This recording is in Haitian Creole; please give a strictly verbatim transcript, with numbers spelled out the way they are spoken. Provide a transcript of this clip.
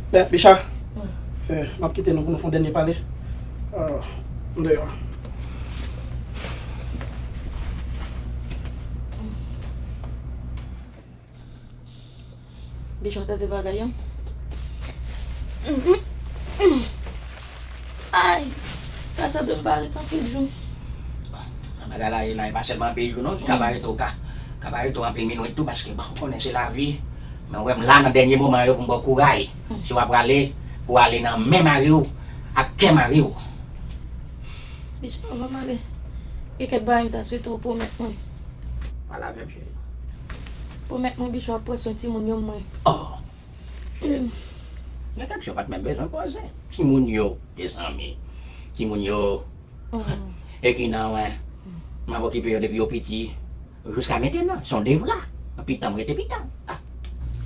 Bè, Bicha, eh, m ap kite nou pou nou fè yon dènye pale. Ah, m deyò. Bicha, tande bagay yo. Ay, ta sanble m pa ret anpil jou. Nan bagay la, e la, e pa sèlman anpil jou non, ki ka pa ret ou ka, ka pa ret ou anpil minit tou, paske, bon, ou konnen se lavi. Men ou wè m la nan dènye moman yo pou m ba w kouraj. Si w ap prale, pou w ale nan men mari w, ak kè mari w. Bicha, anvan m ale, gen kèk bagay m ta swete w pwomèt mwen. Pale avè m, cheri. Pwomèt mwen, Bicha, w ap pran swen timoun yo mwen. Oh! Gen kèk jou, pa t menm bezwen koze. Timoun yo, mezanmi. Timoun yo, e ki nan wen, m ap okipe yo depi yo piti. Jiska mentnan, se yon devwa. Pitan m rete pitan.